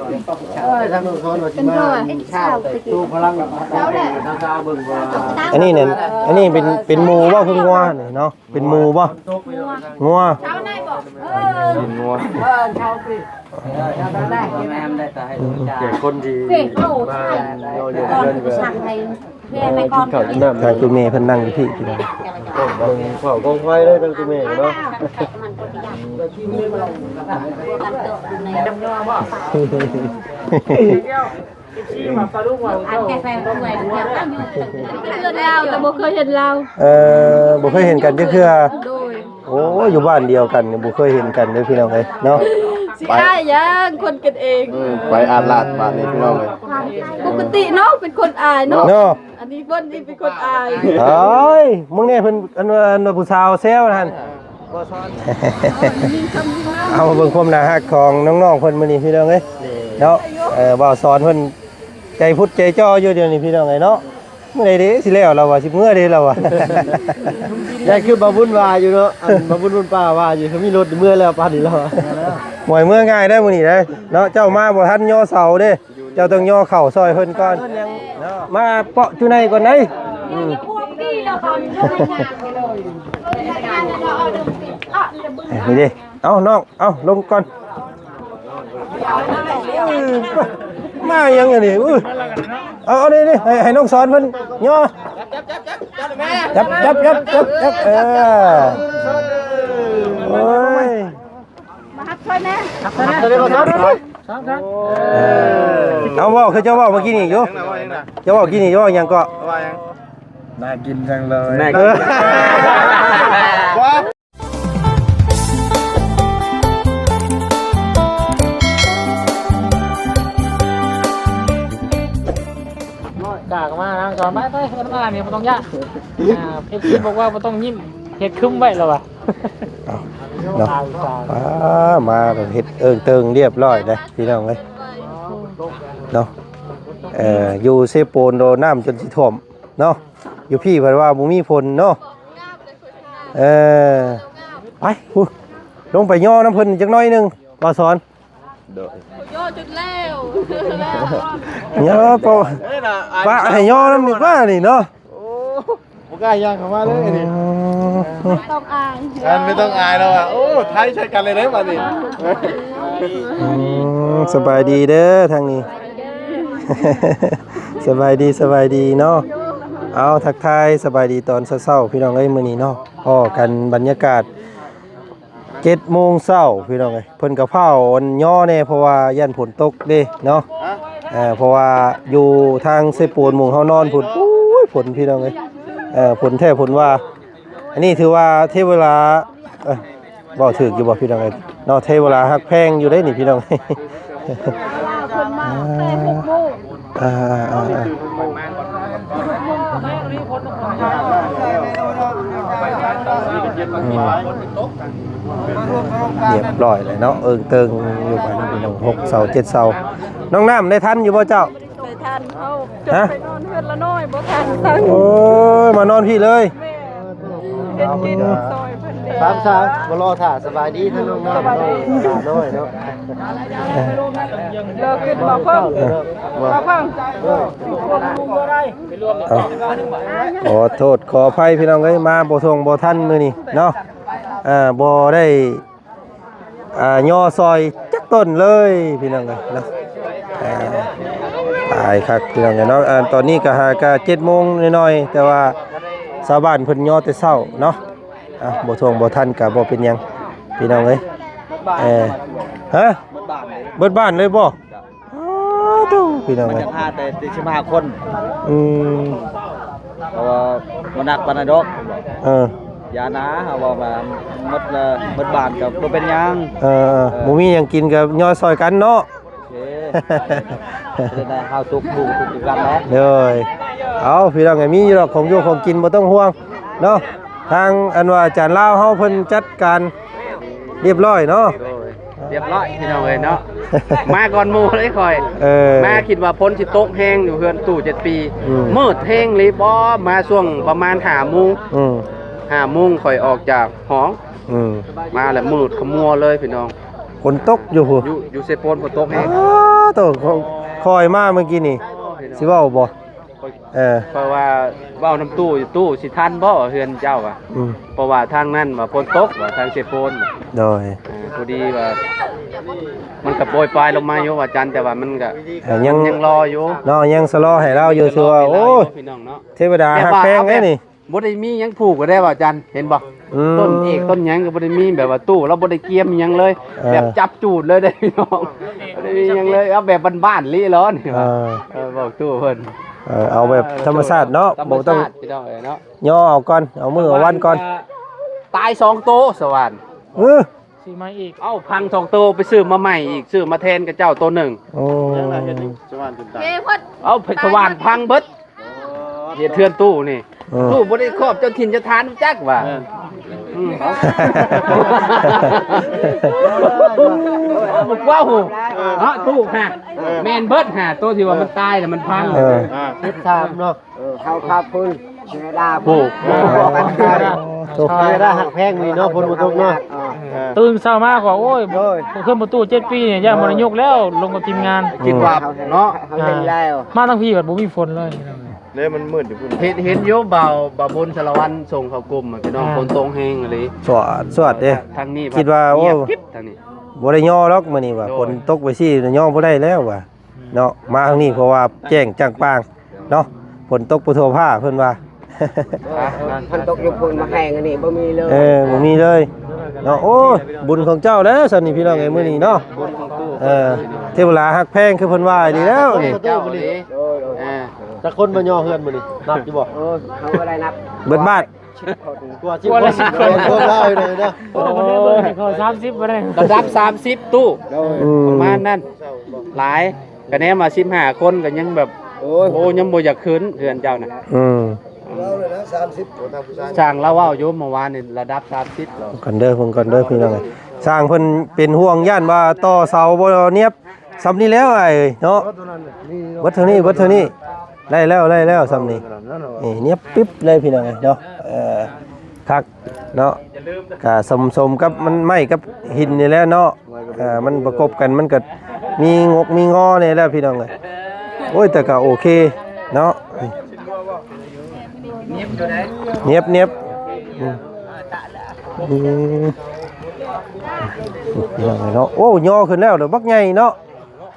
ເອີຍ ທາງໂນ້ນສອນວ່າຊິມາ ເປັນເທົ່າ ໂຕພະລັງ ທາງຕາເບິ່ງວ່າ ອັນນີ້ນີ້ ອັນນີ້ເປັນ ເປັນໝູບໍ່ ຄືງົວນີ້ເນາະ? ເປັນໝູບໍ່? ງົວ ເຈົ້າໄດ້ບໍ່? ເອີ ກິນງົວ ເອີ ເຈົ້າຊິ ແມ່ນໄດ້ ແຕ່ໃຫ້ ແກ່ຄົນທີ່ມາຍໍຢວກເຮືອນ ກິນເຂົ້າກິນນ້ຳ ທາງໂຕແມ່ເພິ່ນນັ່ງຢູ່ພີ້ ເບິ່ງເຂົ້າກອງໄຟເລີຍ ທາງໂຕແມ່ເນາະ. ເຮືອນລາວ ແຕ່ບໍ່ເຄີຍເຫັນລາວ. ເອີ ບໍ່ເຄີຍເຫັນກັນຈັກເທື່ອ. ໂດຍ. ໂອ້ ຢູ່ບ້ານດຽວກັນ ບໍ່ເຄີຍເຫັນກັນເດີ້ພີ່ນ້ອງເອີຍເນາະ. ຊິອາຍຫຍັງ ຄົນກັນເອງ. ເອີ ໄປອາດລາດບາດນີ້ພີ່ນ້ອງເອີຍ. ປົກກະຕິເນາະ ເປັນຄົນອາຍເນາະ ເນາະ. ອັນນີ້ເພິ່ນນີ້ເປັນຄົນອາຍ. ເອີຍ ມຶງແນ່ ເພິ່ນ ອັນວ່າ ອັນວ່າຜູ້ສາວແຊວຫັ້ນ. ເອົາ ມາເບິ່ງຄວາມໜ້າຮັກຂອງນ້ອງໆເພິ່ນມື້ນີ້ພີ່ນ້ອງເອີຍເນາະ. ເອີ ບ່າວສອນເພິ່ນໃຈພຸດໃຈຈໍ່ຢູ່ດຽວນີ້ພີ່ນ້ອງເອີຍເນາະ. ມື້ໃດເດ້ຊິແລ້ວລາວວ່າ ຊິເມືອເດ້ລາວວ່າ. ຍາຍຄືບ່າວບຸນວ່າຢູ່ເນາະ ອັນບ່າວບຸນບຸນປ່າວ່າຢູ່ ຄືມີລົດເມືອແລ້ວປານນີ້ລາວວ່າ. ບໍ່ໃຫ້ເມືອງ່າຍເດ້ມື້ນີ້ເດ້ເນາະ. ເຈົ້າມາບໍ່ທັນຍໍເສົາເດ້ ເຈົ້າຕ້ອງຍໍເຂົ້າຊ່ອຍເພິ່ນກ່ອນເນາະ. ມາເປາະຢູ່ໃນກ່ອນໄດ໋. ອືມ ນີ້ເດ້. ເອົານ້ອງ ເອົາລົງກ່ອນ. ມາຫຍັງອັນນີ້? ເອົາ ເອົານີ້ ນີ້ ໃຫ້ ໃຫ້ນ້ອງສອນເພິ່ນຍໍ. ຈັບ ຈັບ ຈັບ ຈັບ ຈັບ ເອີ ໂອ້ຍ ມາຮັບຊ່ອຍແດ່. ເອົາ ເວົ້າຄືເຈົ້າເວົ້າເມື່ອກີ້ນີ້ຢູ່. ເຈົ້າເວົ້າກີ້ນີ້ ເຈົ້າເວົ້າຫຍັງເກາະ? ໜ້າກິນຈັງເລີຍ. ໜ້າກິນ. ເອີ ກ້າເຂົ້າມານາງສອນ ໄປ ໄປ ເພິ່ນມານີ້ບໍ່ຕ້ອງຢ້ານ. ອ່າ ເອັຟຊີ ບອກວ່າບໍ່ຕ້ອງຍິ້ມ ເຮັດຄຶ້ມໄວ້ແລ້ວວ່າ. ເອົາເນາະ ອ່າ ມາເຮັດເອີ່ງເຕີງລຽບຮ້ອຍເດ້ພີ່ນ້ອງເອີຍເນາະ. ເອີ ຢູ່ເຊໂປນໂດ ນ້ຳຈົນຊິຖ້ວມເນາະ. ຢູ່ພີ້ເພິ່ນວ່າບໍ່ມີຝົນເນາະ. ເອີ ໄປພຸ້ນ ລົງໄປຍໍນຳເພິ່ນຈັກໜ້ອຍໜຶ່ງ ບ່າວສອນ. ໂດຍ ຍໍຈົນແລ້ວ ຍໍປະ ປະໃຫ້ຍໍນຳດີກວ່ານີ້ເນາະ. ໂອ້ ບໍ່ກ້າຍ່າງເຂົ້າມາເລີຍນີ້. ອືມ ບໍ່ຕ້ອງອາຍ ອັນບໍ່ຕ້ອງອາຍແລ້ວວ່າ. ໂອ້ ໄທໃສ່ກັນເລີຍເດ້ບາດນີ້. ອືມ ສະບາຍດີເດີທາງນີ້. ສະບາຍດີ ສະບາຍດີເນາະ. ເອົາ ທັກທາຍສະບາຍດີຕອນເຊົ້າໆ ພີ່ນ້ອງເອີຍ. ມື້ນີ້ເນາະ ພໍ້ກັນບັນຍາກາດເຈັດໂມງເຊົ້າ ພີ່ນ້ອງເອີຍ. ເພິ່ນກະຟ້າວອັນຍໍແດ່ ເພາະວ່າຢ້ານຝົນຕົກເດ້ເນາະ. ເອີ ເພາະວ່າຢູ່ທາງເຊໂປນ ໝ່ອງເຮົານອນພຸ້ນ ໂອ້ຍ ຝົນ ພີ່ນ້ອງເອີຍ. ເອີ ຝົນແທ້ຝົນວ່າ. ອັນນີ້ຖືວ່າເທວະລາ ເອີ ເວົ້າຖືກຢູ່ບໍ່ພີ່ນ້ອງເອີຍເນາະ? ເທວະລາຮັກແພງຢູ່ເດ້ນີ້ພີ່ນ້ອງ. ເພິ່ນມາແຕ່ຫົກໂມງ. ອ່າໆໆໆ ອືມ ລຽບຮ້ອຍເລີຍເນາະ ເອີ່ງເຕີງຢູ່ບາດນີ້ພີ່ນ້ອງ. ຫົກເສົາເຈັດເສົາ. ນ້ອງນ້ຳໄດ້ທັນຢູ່ບໍ່ເຈົ້າ? ໄດ້ທັນ ເຮົາ ຮະ? ໄປນອນເຮືອນລະນ້ອຍ ບໍ່ທັນສັ່ງ. ໂອ້ຍ ມານອນພີ້ເລີຍ. ແມ່ນ ເຮັດກິນຊ່ອຍເພິ່ນແດ່. ຕາມສາງ ມາລໍຖ້າ. ສະບາຍດີເດີນ້ອງນ້ຳ ສະບາຍດີ ຫຼານນ້ອຍເນາະ. ເລີກຂຶ້ນມາເພີ່ງ ເອີ ມາເພີ່ງ. ເອີ ເອົາ ຂໍໂທດຂໍອະໄພພີ່ນ້ອງເອີຍ ມາບໍ່ທົ່ງບໍ່ທັນມື້ນີ້ເນາະ. ເອີ ບໍ່ໄດ້ ອ່າ ຍໍຊ່ອຍຈັກຕົ້ນເລີຍພີ່ນ້ອງເອີຍເນາະ. ອ່າ ຕາຍຄັກພີ່ນ້ອງເອີຍເນາະ. ອ່າ ຕອນນີ້ກະຫາກະເຈັດໂມງໜ້ອຍໆ ແຕ່ວ່າຊາວບ້ານເພິ່ນຍໍແຕ່ເຊົ້າເນາະ. ອ່າ ບໍ່ທົ່ງບໍ່ທັນກະບໍ່ເປັນຫຍັງພີ່ນ້ອງເອີຍ. ເອີ ຮະ ເບິດບ້ານເລີຍບໍ່? ອ້າ ໂທ້ ພີ່ນ້ອງເອີຍ ມັນຈະພາແຕ່ ແຕ່ສິບຫ້າຄົນ. ອືມ ເພາະວ່າບໍ່ໜັກປານໃດດອກ. ເອີ ຢ່ານະ ເຮົາເວົ້າວ່າໝົດລະ ໝົດບ້ານກໍບໍ່ເປັນຫຍັງ. ເອີ ເອີ ບໍ່ມີຫຍັງກິນກໍຍໍຊ່ອຍກັນເນາະ. ໂອເຄ ຈະໄດ້ເຮົາທຸກຜູ້ທຸກຄືກັນແຫຼະ. ໂດຍ ເອົາ ພີ່ນ້ອງເອີຍ ມີຢູ່ດອກຂອງຢູ່ຂອງກິນ ບໍ່ຕ້ອງຫ່ວງເນາະ. ທາງອັນວ່າອາຈານລາວເຮົາເພິ່ນຈັດການ ລຽບຮ້ອຍເນາະ. ໂດຍ ລຽບຮ້ອຍພີ່ນ້ອງເອີຍເນາະ. ມາກ່ອນໝູ່ເລີຍຂ້ອຍ. ເອີ ມາຄິດວ່າຝົນຊິຕົກແຮງຢູ່ເຮືອນຕູ້ເຈັດປີ. ອືມ ມືດແຮງເລີຍ. ບໍ່ ມາຊ່ວງປະມານຫ້າໂມງ. ອືມ ຫ້າໂມງຂ້ອຍອອກຈາກຫ້ອງ. ອືມ ມາແລ້ວມືດຂະມົວເລີຍພີ່ນ້ອງ. ຝົນຕົກຢູ່ພຸ້ນ ຢູ່ ຢູ່ເຊໂປນຝົນຕົກແຮງ. ອ້າ ໂຕ ຂ້ອຍມາເມື່ອກີ້ນີ້ ຊິເວົ້າບໍ່? ເອີ ຂ້ອຍວ່າເວົ້ານຳຕູ້ຢູ່ ຕູ້ຊິທັນບໍ່ເຮືອນເຈົ້າວ່າ? ອືມ ເພາະວ່າທາງນັ້ນວ່າຝົນຕົກວ່າ ທາງເຊໂປນ. ໂດຍ ເອີ ພໍດີວ່າມັນກໍໂປຍປາຍລົງມາຢູ່ວ່າຈັນ ແຕ່ວ່າມັນກໍ ເອີ ຍັງ ມັນຍັງລໍຢູ່ເນາະ ຍັງຊະລໍໃຫ້ລາວຢູ່. ຖືວ່າ ໂອ້ຍ ພີ່ນ້ອງເນາະ ເທວະດາຮັກແພງເດ້ນີ້. ບໍ່ໄດ້ມີຫຍັງຜູກກໍໄດ້ວ່າຈັນ ເຫັນບໍ່? ອືມ ຕົ້ນເອກຕົ້ນຫຍັງກໍບໍ່ໄດ້ມີ ແບບວ່າຕູ້ລາວບໍ່ໄດ້ກຽມອີ່ຫຍັງເລີຍ. ເອີ ແບບຈັບຈູດເລີຍເດ້ພີ່ນ້ອງ ບໍ່ໄດ້ມີຫຍັງເລີຍ ເອົາແບບບ້ານໆລີ້ຫຼໍນີ້ວ່າ. ເອີ ເອີ ບອກຕູ້ເພິ່ນ ເອີ ເອົາແບບທຳມະຊາດເນາະ ທຳມະຊາດ ບໍ່ຕ້ອງ ພີ່ນ້ອງເອີຍເນາະ. ຍໍເອົາກ່ອນ ເອົາມື້ເອົາວັນກ່ອນ. ຕາຍສອງໂຕສະຫວ່ານ. ເອີ ຊື້ມາອີກ ເອົາພັງສອງໂຕ ໄປຊື້ມາໃໝ່ອີກ ຊື້ມາແທນຂະເຈົ້າໂຕໜຶ່ງ. ໂອ້ ເອີ ເຮັດສະຫວ່ານຈົນຕາຍ ເອີ ເອົາສະຫວ່ານພັງເບິດ. ເຮັດເຮືອນຕູ້ນີ້ ເອີ ຕູ້ບໍ່ໄດ້ຄອບເຈົ້າຖິ່ນເຈົ້າຖານຈັກວ່າ. ເອີ ອືມ ເອົາ ເວົ້າເນາະ ຕູ້ຫັ້ນ ເອີ ແມ່ນເບິດຫັ້ນ ໂຕທີ່ວ່າມັນຕາຍແລ້ວມັນພັງ. ເອີ ເຮັດສາມເນາະ. ເອີ ເຮົາຂອບຄຸນເທວະດາຜູ້ ເທວະດາຮັກແພງນີ້ເນາະ ຝົນບໍ່ຕົກເນາະ. ເອີ ຕື່ນເຊົ້າມາກໍ ໂອ້ຍ ໂດຍ ເຮືອນປະຕູເຈັດປີນີ້ ຢ້ານບໍ່ໄດ້ຍົກແລ້ວ ລົມກັບທີມງານ ຄິດວ່າເນາະ ເຮົາເຫັນແລ້ວ ມາທາງພີ້ບັດບໍ່ມີຝົນເລີຍ. ແລ້ວມັນມືດຢູ່ພຸ້ນ ເຫັນ ເຫັນຢູ່ ບ່າວ ບ່າວບຸນສາລະວັນສົ່ງເຂົ້າກຸ່ມ ພີ່ນ້ອງ ອ່າ ຝົນຕົກແຮງອີ່ຫຼີ ສວດ ສວດເດ້. ທາງນີ້ ຄິດວ່າ ໂອ້ ງຽບກິບທາງນີ້ ບໍ່ໄດ້ຍໍດອກມື້ນີ້ວ່າ ໂດຍ ຝົນຕົກໄປຊີ້ຍໍບໍ່ໄດ້ແລ້ວວ່າ ເນາະ ມາທາງນີ້ເພາະວ່າແຈ້ງຈ້າງປ່າງເນາະ ຝົນຕົກບໍ່ທົ່ວຟ້າເພິ່ນວ່າ. ເພິ່ນຕົກຢູ່ພຸ້ນມາແຮງອັນນີ້ບໍ່ມີເລີຍ. ເອີ ບໍ່ມີເລີຍເນາະ. ໂອ້ຍ ບຸນຂອງເຈົ້າແລ້ວຊັ້ນນີ້ພີ່ນ້ອງເອີຍ ມື້ນີ້ເນາະ. ບຸນຂອງຕູ້ ເອີ ເທວະດາຮັກແພງຄືເພິ່ນວ່າອີ່ຫຼີແລ້ວນີ້. ເຈົ້າອີ່ຫຼີ ໂດຍ ໂດຍ ອ່າ ຈັກຄົນມາຍໍເຮືອນມື້ນີ້ ນັບຢູ່ບໍ່? ໂອ້ຍ ເຮົາບໍ່ໄດ້ນັບ ເບິດບ້ານ ກວ່າສິບຄົນ ກວ່າສິບຄົນ ຄົນລາວຢູ່ເດີເນາະ. ໂອ້ຍ ສາມສິບບໍ່ໄດ້ ລະດັບສາມສິບຕູ້ ໂດຍ ອືມ ປະມານນັ້ນ ຫຼາຍ ກະແນມວ່າສິບຫ້າຄົນກໍຍັງແບບ ໂອ້ຍ ໂອ້ ຍັງບໍ່ຢາກຂຶ້ນເຮືອນເຈົ້ານະ. ອືມ ເວົ້າເລີຍນະ ສາມສິບ ຊ່າງລາວເວົ້າຢູ່ເມື່ອວານນີ້ ລະດັບສາມສິບແລ້ວ. ກັນເດີ ເບິ່ງກັນເດີພີ່ນ້ອງເອີຍ. ຊ່າງເພິ່ນເປັນຫ່ວງ ຢ້ານວ່າຕໍ່ເສົາບໍ່ນຽບ. ສ່ຳນີ້ແລ້ວອ້າຍເອີຍເນາະ ເບິດເທົ່ານີ້ ເບິດເທົ່ານີ້ ໄດ້ແລ້ວ ໄດ້ແລ້ວສ່ຳນີ້. ນີ້ ນຽບປິບເລີຍພີ່ນ້ອງເອີຍເນາະ. ເອີ ຄັກເນາະ ກະສົມ ສົມກັບມັນໄມ້ກັບຫີນນີ້ແຫຼະເນາະ. ເອີ ມັນປະກົບກັນ ມັນກະມີງົກມີງໍແດ່ແຫຼະພີ່ນ້ອງເອີຍ. ໂອ້ຍ ແຕ່ກະໂອເຄເນາະ. ນຽບ ນຽບ ອືມ ອືມ ພີ່ນ້ອງເອີຍເນາະ. ໂອ້ ຍໍຂຶ້ນແລ້ວເດີ ບັກໃຫຍ່ເນາະ.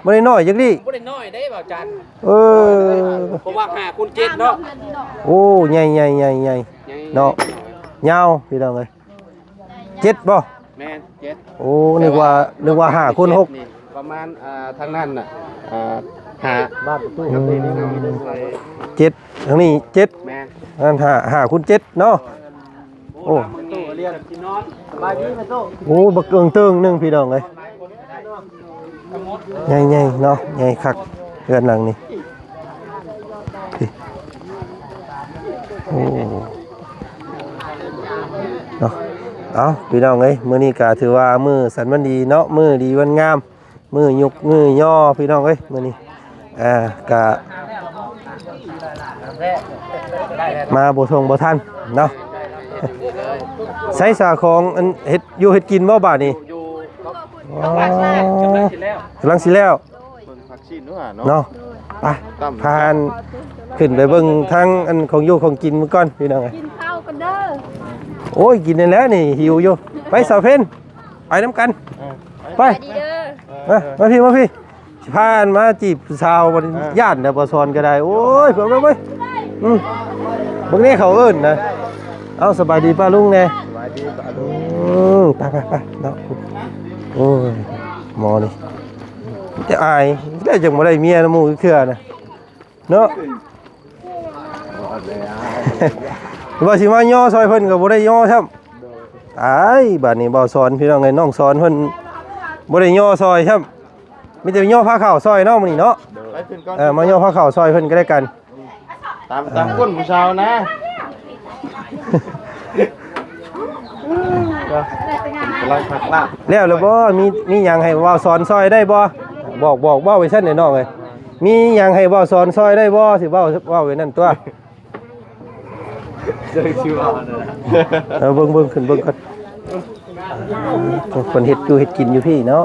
ບໍ່ໄດ້ນ້ອຍຈັກດີ້ ບໍ່ໄດ້ນ້ອຍເດ້ບ່າວຈັນ. ເອີ ເພາະວ່າຫ້າຄູນເຈັດເນາະ. ໂອ້ ໃຫຍ່ໆໆໆ ໃຫຍ່ເນາະ ຍາວພີ່ນ້ອງເອີຍ. ເຈັດບໍ່? ແມ່ນ ເຈັດ. ໂອ້ ແຕ່ວ່າ ນຶກວ່າ ນຶກວ່າຫ້າຄູນຫົກ ປະມານ ອ່າ ທາງນັ້ນນະ ອ່າ ຫ້າ ບ້ານປະຕູ ອືມ ເຈັດ ທາງນີ້ເຈັດ. ແມ່ນ ນັ້ນຫ້າ ຫ້າຄູນເຈັດເນາະ. ໂອ້ ໂອ້ ບັກເອີງເຕີງໜຶ່ງພີ່ນ້ອງເອີຍ. ໃຫຍ່ໆເນາະ ໃຫຍ່ຄັກເຮືອນຫຼັງນີ້. ໂອ້ ເນາະ. ເອົ້າ ພີ່ນ້ອງເອີຍ ມື້ນີ້ກະຖືວ່າມື້ສັນວັນດີເນາະ ມື້ດີວັນງາມ ມື້ຍຸກມື້ຍໍພີ່ນ້ອງເອີຍ ມື້ນີ້ ເອີ ກະມາບໍ່ທົ່ງບໍ່ທັນເນາະ. ໃສສາຂອງອັນເຮັດຢູ່ເຮັດກິນບໍ່ບາດນີ້? ອໍ ກຳລັງຊິແລ້ວ ເບິ່ງຜັກຊີ້ນເນາະ ເນາະ. ໄປ ພາກັນຂຶ້ນໄປເບິ່ງທາງອັນຂອງຢູ່ຂອງກິນມື້ກ່ອນພີ່ນ້ອງເອີຍ. ກິນເຂົ້າກັນເດີ. ໂອ້ຍ ກິນນັ້ນແຫຼະນີ້ ຫິວຢູ່. ໄປສາວເພັນ ໄປນຳກັນ ເອີ ໄປ ສະບາຍດີເດີ. ມາ ມາພີ້ ມາພີ້ ຊິພາກັນມາຈີບຜູ້ສາວ ບໍ່ໄດ້ ອ່າ ຢ້ານແລ້ວ ບໍ່ສອນກໍໄດ້. ໂອ້ຍ ເບິ່ງ ເບິ່ງ ເບິ່ງ ອືມ ເບິ່ງແດ່ເຂົາເອີ້ນນະ. ເອົ້າ ສະບາຍດີປ້າລຸງແດ່. ສະບາຍດີປ້າລຸງ. ອືມ ໄປ ໄປ ໄປເນາະ. ໂອ້ຍ ໝໍນີ້ ຈະອາຍແລ້ວ ຍັງບໍ່ໄດ້ເມຍນຳໝູ່ເທື່ອນະ. ເນາະ ວ່າຊິມາຍໍຊ່ອຍເພິ່ນກໍບໍ່ໄດ້ຍໍຊ້ຳ. ຕາຍ ບາດນີ້ບ່າວສອນ ພີ່ນ້ອງເອີຍ ນ້ອງສອນເພິ່ນບໍ່ໄດ້ຍໍຊ່ອຍຊ້ຳ ມີແຕ່ຍໍພາເຂົ້າຊ່ອຍເນາະມື້ນີ້ເນາະ. ເອີ ມາຍໍພາເຂົ້າຊ່ອຍເພິ່ນກໍແລ້ວກັນ ຕາມ ຕາມກົ້ນຜູ້ສາວນະ. ກຳລັງພັກລາບ ແລ້ວແລ້ວບໍ່? ມີ ມີຫຍັງໃຫ້ບ່າວສອນຊ່ອຍໄດ້ບໍ່? ບອກ ບອກ ເວົ້າໄປຊັ້ນເດ້ນ້ອງເອີຍ. ມີຫຍັງໃຫ້ບ່າວສອນຊ່ອຍໄດ້ບໍ່? ຊິເວົ້າ ເວົ້າໄປນັ້ນຕົວະ. ເອີ ເບິ່ງ ເບິ່ງ ຂຶ້ນເບິ່ງກ່ອນ. ເອີ ເພິ່ນເຮັດຢູ່ເຮັດກິນຢູ່ພີ້ເນາະ.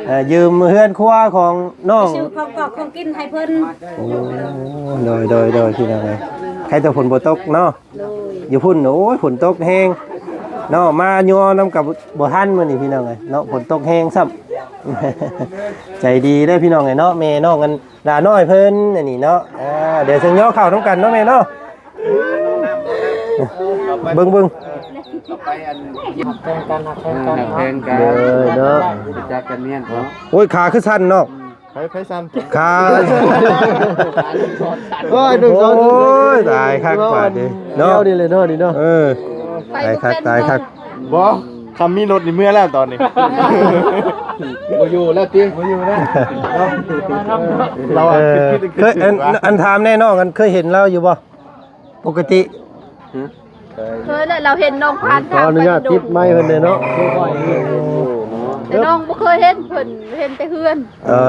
ເອີ ຢືມເຮືອນຄົວຂອງນ້ອງ ຊື້ຂອງກອກຂອງກິນໃຫ້ເພິ່ນ. ໂອ້ ໂດຍ ໂດຍ ໂດຍ ພີ່ນ້ອງເອີຍ ໃຄແຕ່ຝົນບໍ່ຕົກເນາະ. ໂດຍ ຢູ່ພຸ້ນ ໂອ້ຍ ຝົນຕົກແຮງເນາະ ມາຍໍນຳກັບບໍ່ທັນມື້ນີ້ ພີ່ນ້ອງເອີຍເນາະ ຝົນຕົກແຮງຊ້ຳ. ໃຈດີເດີພີ່ນ້ອງເອີຍເນາະ ແມ່ນ້ອງອັນ ຫຼ້ານ້ອຍເພິ່ນອັນນີ້ເນາະ. ອ່າ ດຽວຊິຍໍເຂົ້ານຳກັນເນາະແມ່ເນາະ. ເບິ່ງ ເບິ່ງ ໄປອັນ ຮັກແພງກັນ ຮັກແພງກັນ ຮັກແພງກັນ ເດີເນາະ ຮູ້ຈັກກັນແມ່ນເນາະ. ໂອ້ຍ ຂາຄືສັ່ນເນາະ ໃຜ ໃຜສັ່ນ ຂາ ໂອ້ຍ ໜຶ່ງ ສອງ ໂອ້ຍ ຕາຍຄັກບາດນີ້ເນາະ ແນວນີ້ເລີຍເນາະ ນີ້ເນາະ. ເອີ ຕາຍຄັກ ຕາຍຄັກ. ບໍ່ ຄຳມີລົດນີ້ເມືອແລ້ວຕອນນີ້ ບໍ່ຢູ່ແລ້ວຕິ ບໍ່ຢູ່ແລ້ວ. ເອີ ເຄີຍ ອັນ ອັນ ຖາມແນ່ນ້ອງ ອັນ ເຄີຍເຫັນລາວຢູ່ບໍ່ ປົກກະຕິ? ເຄີຍແຫຼະ ລາວເຫັນນ້ອງຜ່ານທາງໄປ ຂໍອະນຸຍາດຕິດໄມເພິ່ນແດ່ເນາະ. ແຕ່ນ້ອງບໍ່ເຄີຍເຫັນເພິ່ນ ເຫັນແຕ່ເຮືອນ. ເອີ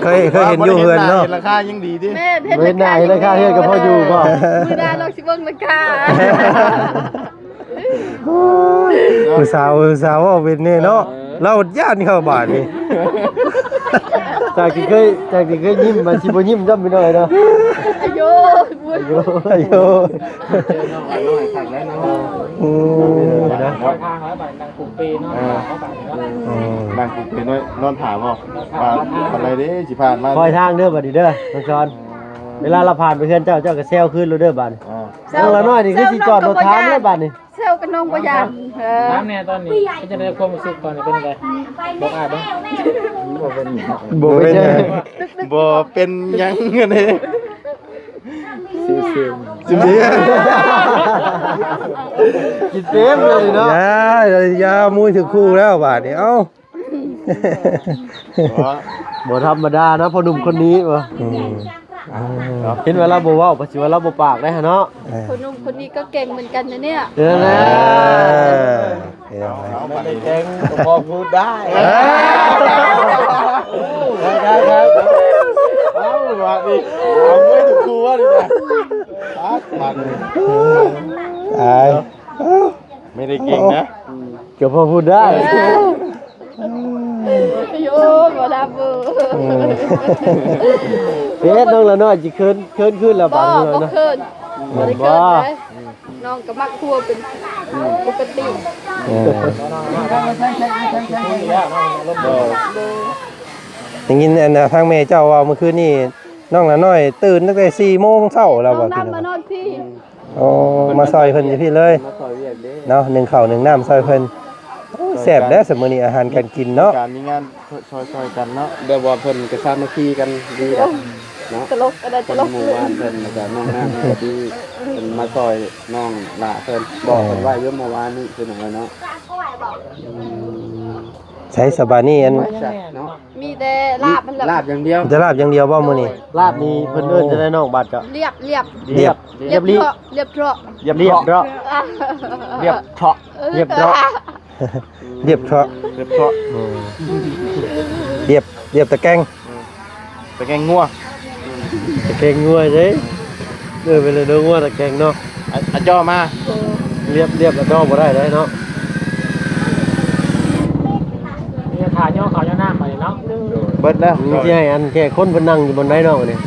ເຄີຍ ເຄີຍເຫັນຢູ່ເຮືອນເນາະ ເຫັນຫຼັງຄາຍັງດີຕິ. ແມ່ນ ເຫັນຫຼັງຄາ ເຫັນຫຼັງຄາເຮືອນກໍພໍຢູ່ບໍ່? ມື້ໜ້າລອງຊິເບິ່ງຫຼັງຄາ. ໂອ້ຍ ຜູ້ສາວ ຜູ້ສາວເວົ້າເປັນແນ່ເນາະ ເອີ ລາວຢ້ານເຂົ້າບາດນີ້. ຈາກທີ່ເຄີຍ ຈາກທີ່ເຄີຍຍິ້ມ ມັນຊິບໍ່ຍິ້ມຊ້ຳໄປໜ້ອຍເນາະ. ອາໂຍ ອາໂຍ ອາໂຍ ເຈີນ້ອງຫຼ້ານ້ອຍຄັກແລ້ວເນາະ. ອືມ ເດີນະ ທາງແລ້ວບາດນັ່ງປູເປເນາະ. ເອີ ອືມ ນັ່ງປູເປນ້ອຍ ນອນຖ້າບໍ່ ວ່າປານໃດເດ້ຊິຜ່ານມາ ຄອຍທາງເດີບາດນີ້ເດີ ນ້ອງຊອນ. ເວລາລາວຜ່ານໄປເຮືອນເຈົ້າ ເຈົ້າກໍແຊວຄືນໂລດເດີບາດນີ້. ນ້ອງຫຼ້ານ້ອຍນີ້ຄືຊິຈອດລົດຖາມເດີບາດນີ້. ແຊວກັບນ້ອງບໍ່ຢ້ານ. ເອີ ຖາມແນ່ຕອນນີ້ເປັນຈັ່ງໃດ ຄວາມຮູ້ສຶກຕອນນີ້ເປັນຈັ່ງໃດ? ບອກອ້າຍເບິ່ງ. ບໍ່ເປັນ ບໍ່ເປັນຫຍັງ ບໍ່ເປັນຫຍັງເດ້. ຊິມໆ ຊິມໆ ກິນເຕັມເລີຍເນາະ. ຢ່າ ຢ່າ ມຸ້ຍຖືກຄູ່ແລ້ວບາດນີ້ ເອົ້າ. ບໍ່ ບໍ່ທຳມະດານະ ພໍ່ໜຸ່ມຄົນນີ້ວ່າ. ອືມ ເຫັນວ່າລາວບໍ່ເວົ້າ ປະຊິວ່າລາວບໍ່ປາກໄດ້ຫັ້ນເນາະ. ເອີ ພໍ່ໜຸ່ມຄົນນີ້ກໍເກັ່ງເໝືອນກັນນະເນຍ. ເອີ ເອີ ເອົາ ເອົາ ເອົາ ບາດນີ້ເກັ່ງກໍພໍພູດໄດ້. ເອີ ໄດ້ໆໆ ເອົາ ບາດນີ້ເອົາໄວ້ທຸກຄົນນະ. ບາດນີ້ ອາຍ ໄມ່ໄດ້ເກັ່ງນະ ກໍພໍພູດໄດ້. ໂອ້ຍ ບໍ່ລະເບີ. ອືມ ເຮັດນ້ອງຫຼ້ານ້ອຍຊິເຂີນ ເຂີນຄືນລະບາດນີ້ເນາະ. ບໍ່ເຂີນ ບໍ່ໄດ້ເຂີນເດ້ ນ້ອງກໍມັກຄົວເປັນປົກກະຕິ. ອືມ ໄດ້ຍິນອັນນະ ທາງແມ່ເຈົ້າເວົ້າມື້ຄືນນີ້ ນ້ອງຫຼ້ານ້ອຍຕື່ນຕັ້ງແຕ່ສີ່ໂມງເຊົ້າແລ້ວ. ເອົາ ວ່າ ນ້ຳມານອນພີ້. ໂອ້ ມາຊ່ອຍເພິ່ນຢູ່ພີ້ເລີຍ ມາຊ່ອຍວຽກເດ້ເນາະ ໜຶ້ງເຂົ້າໜຶ້ງນ້ຳຊ່ອຍເພິ່ນ. ໂອ້ ແຊບແລ້ວຊະມື້ນີ້ອາຫານການກິນເນາະ ມີການມີງານຊ່ອຍໆກັນເນາະ ແບບວ່າເພິ່ນກໍສາມັກຄີກັນດີແຫຼະເນາະ. ຕະຫຼົກ ອັນໃດຕະຫຼົກ ໝູ່ບ້ານເພິ່ນ ແລ້ວກໍນ້ອງນ້ຳເພິ່ນກໍດີ ເພິ່ນມາຊ່ອຍນ້ອງຫຼ້າເພິ່ນ ບອກເພິ່ນໄວ້ຢູ່ເມື່ອວານນີ້ ເພິ່ນວ່າເນາະ. ອືມ ໃສສະບາດນີ້ ອັນ ເນາະ ມີແຕ່ລາບຫັ້ນແຫຼະ ລາບຢ່າງດຽວ ແຕ່ລາບຢ່າງດຽວບໍ່ມື້ນີ້? ລາບນີ້ເພິ່ນເອີ້ນຈັ່ງໃດນ້ອງ? ບາດກໍ ລຽບ ລຽບ ລຽບ ລຽບ ລຽບເທາະ ລຽບເທາະ ລຽບເທາະ ລຽບເທາະ ລຽບເທາະ ເອີ ລຽບເທາະ ລຽບເທາະ ອືມ ລຽບ ລຽບຕະແກງ ອືມ ຕະແກງງົວ ຕະແກງງົວເດ້. ເອີ ເປັນເລື່ອງງົວຕະແກງເນາະ ອາ ອາຈໍ່ມາ ລຽບ ລຽບອາຈໍ່ບໍ່ໄດ້ເດ້ເນາະ. ນີ້ຖ້າຍໍເຂົ້າຍໍນ້ຳບາດນີ້ເນາະ ເບິດແລ້ວ. ນີ້ຊິໃຫ້ອັນແຂກຄົນເພິ່ນນັ່ງຢູ່ບ່ອນໃດເນາະນີ້?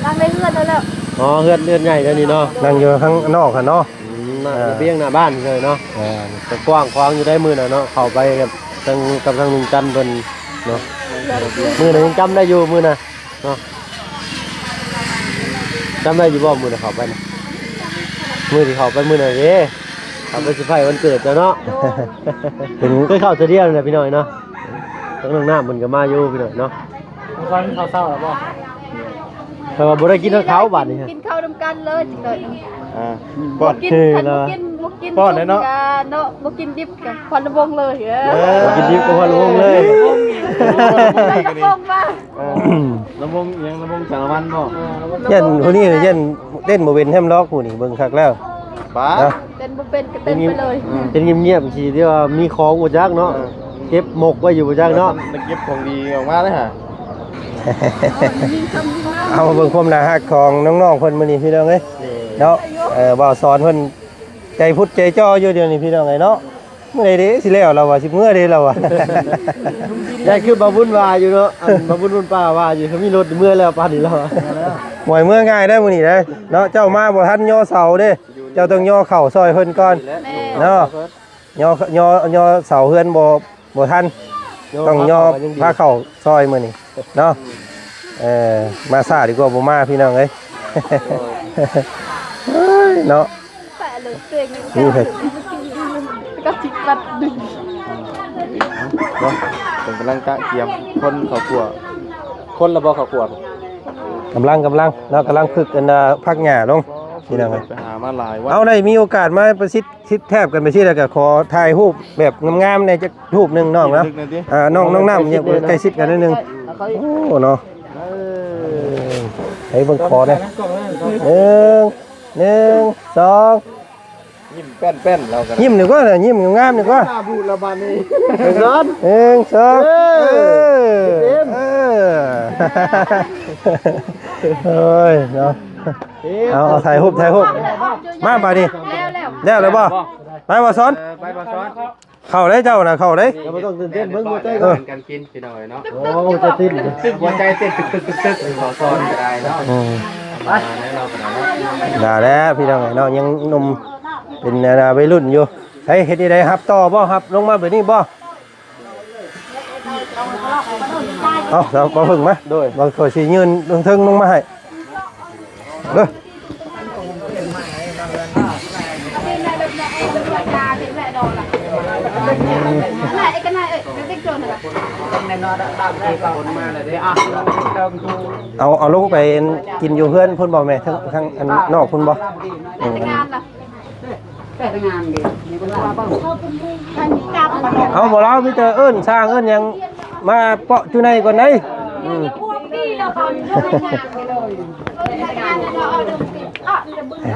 ນັ່ງໃນເຮືອນນັ້ນແຫຼະ. ອໍ ເຮືອນ ເຮືອນໃຫຍ່ເທື່ອນີ້ເນາະ ນັ່ງຢູ່ຂ້າງນອກຫັ້ນເນາະ. ອືມ ໜ້າ ເອີ ລະບຽງໜ້າບ້ານເລີຍເນາະ ເອີ ກະກວ້າງຂວາງຢູ່ໄດ໋ມື້ນະເນາະ ເຂົ້າໄປກັບທາງ ກັບທາງລຸງຈັນເພິ່ນເນາະ. ມື້ນະຍັງຈຳໄດ້ຢູ່ ມື້ນະເນາະ ຈຳໄດ້ຢູ່ບໍ່? ມື້ນະເຂົ້າໄປນະ ມື້ທີ່ເຂົ້າໄປມື້ນະເດ້ ເຂົ້າໄປເຊີໄພຣສ໌ວັນເກີດເຈົ້າເນາະ. ເປັນ ເຄີຍເຂົ້າເທື່ອດຽວນີ້ແຫຼະພີ່ນ້ອງເນາະ. ທາງນ້ອງນ້ຳເພິ່ນກໍມາຢູ່ພີ່ນ້ອງເນາະ. ມື້ວານກິນເຂົ້າເຊົ້າແລ້ວບໍ່? ແຕ່ວ່າບໍ່ໄດ້ກິນເຂົ້າບາດນີ້ ກິນເຂົ້ານຳກັນເລີຍ. ອ່າ ບໍ່ກິນ ບໍ່ກິນ ບໍ່ກິນ ປ້ອນເນາະ ເນາະ ບໍ່ກິນດິບກັບຄວັນລະວົງເລີຍ. ເອີ ບໍ່ກິນດິບກັບຄວັນລະວົງເລີຍ. ລະວົງມາ ເອີ ລະວົງຫຍັງ? ລະວົງສາລະວັນບໍ່? ຢ້ານຜູ້ນີ້ຢ້ານເຕັ້ນບໍ່ເປັນແຮມລັອກຜູ້ນີ້ ເບິ່ງຄັກແລ້ວ ປ້າ ເນາະ ເຕັ້ນບໍ່ເປັນກໍເຕັ້ນໄປເລີຍ. ເປັນງຽບໆ ຊິທີ່ວ່າມີຂອງບໍ່ຈັກເນາະ. ເອີ ເກັບໝົກໄວ້ຢູ່ບໍ່ຈັກເນາະ. ເກັບຂອງດີອອກມາເລີຍຫາ. ເອົາມາເບິ່ງຄວາມໜ້າຮັກຂອງນ້ອງໆເພິ່ນມື້ນີ້ພີ່ນ້ອງເອີຍ ເນາະ. ເອີ ບ່າວສອນເພິ່ນໃຈພຸດໃຈຈໍ່ຢູ່ດຽວນີ້ພີ່ນ້ອງເອີຍເນາະ. ມື້ໃດເດ້ຊິແລ້ວລາວວ່າ ຊິເມືອເດ້ລາວວ່າ. ຍາຍຄືບ່າວບຸນວ່າຢູ່ເນາະ ອັນບ່າວບຸນບຸນປ່າວ່າຢູ່ ຖ້າມີລົດເມືອແລ້ວປານນີ້ລາວວ່າ. ບໍ່ໃຫ້ເມືອງ່າຍເດ້ມື້ນີ້ເດ້ເນາະ. ເຈົ້າມາບໍ່ທັນຍໍເສົາເດ້ ເຈົ້າຕ້ອງຍໍເຂົ້າຊ່ອຍເພິ່ນກ່ອນເນາະ. ຍໍຍໍຍໍເສົາເຮືອນບໍ່ບໍ່ທັນ ຕ້ອງຍໍພາເຂົ້າຊ່ອຍມື້ນີ້ເນາະ. ເອີ ມາຊ້າດີກວ່າບໍ່ມາ ພີ່ນ້ອງເອີຍ. ເອີຍເນາະ ແປະເລີຍເຕັງ ນີ້ເພິ່ນ ກໍຊິປັດດຶງເນາະ. ເພິ່ນກຳລັງກະກຽມຄົນເຂົ້າຄົວ ຄົນລະບໍ່ເຂົ້າຄົວ ກຳລັງ ກຳລັງເນາະ ກຳລັງຝຶກອັນນາ ຜັກຫຍ້າລົງ ພີ່ນ້ອງເອີຍ. ໄປຫາມາຫຼາຍວັນ ເອົາ ໄດ້ມີໂອກາດມາປະຊິດ ຊິດແທບກັນໄປຊີ້ ແລ້ວກໍຂໍຖ່າຍຮູບແບບງາມໆແດ່ຈັກຮູບໜຶ່ງນ້ອງເນາະ. ອ່າ ນ້ອງ ນ້ອງນ້ຳ ໃກ້ຊິດກັນໜ້ອຍໜຶ່ງ. ໂອ້ເນາະ ໃຫ້ເບິ່ງຂໍແດ່ ໜຶ່ງ ໜຶ່ງ ສອງ ຍິ້ມແປ້ນໆ ລາວກໍ ຍິ້ມນີ້ກ່ອນ ຍິ້ມງາມໆນີ້ກ່ອນ ໜ້າບູດລະບາດນີ້ ໜຶ່ງ ສອງ ເອີ ເອີ ເອີ ເອີຍເນາະ. ເອົາ ເອົາ ຖ່າຍຮູບ ຖ່າຍຮູບ ມາບາດນີ້ ແລ້ວ ແລ້ວ ແລ້ວແລ້ວບໍ່? ໄປບໍ່ສອນ ເອີ ໄປບໍ່ສອນ ເຂົ້າໄດ້ເຈົ້ານະ ເຂົ້າໄດ້ ເຈົ້າບໍ່ຕ້ອງຕື່ນເຕັ້ນ ເບິ່ງຫົວໃຈ ເອີ ກັນກິນ ພີ່ນ້ອງເອີຍເນາະ. ໂອ້ ຫົວໃຈເຕັ້ນ ຕຶກ ຫົວໃຈເຕັ້ນຕຶກໆໆ ບໍ່ສອນກໍໄດ້ເນາະ. ອືມ ໄດ້ແລ້ວ ພີ່ນ້ອງເອີຍເນາະ ຍັງໜຸ່ມ ເປັນໄວລຸ້ນຢູ່. ເຮັດຈັ່ງໃດ ຮັບຕໍ່ບໍ່ ຮັບລົງມາແບບນີ້ບໍ່? ເອົາ ສາວ ບໍ່ເພິ່ງມາ ໂດຍ ບໍ່ ຂ້ອຍຊິຍື່ນເທິງໆລົງມາໃຫ້ເດີ. ເອົາ ເອົາລົງໄປກິນຢູ່ເຮືອນພຸ້ນບໍ່ແມ່ ທາງ ທາງອັນນອກພຸ້ນບໍ່? ເອີ ເອົາ ບໍ່ລາວ ມີແຕ່ເອີ້ນຊ່າງເອີ້ນຫຍັງມາເປາະຢູ່ໃນກ່ອນໄດ໋. ອືມ ນ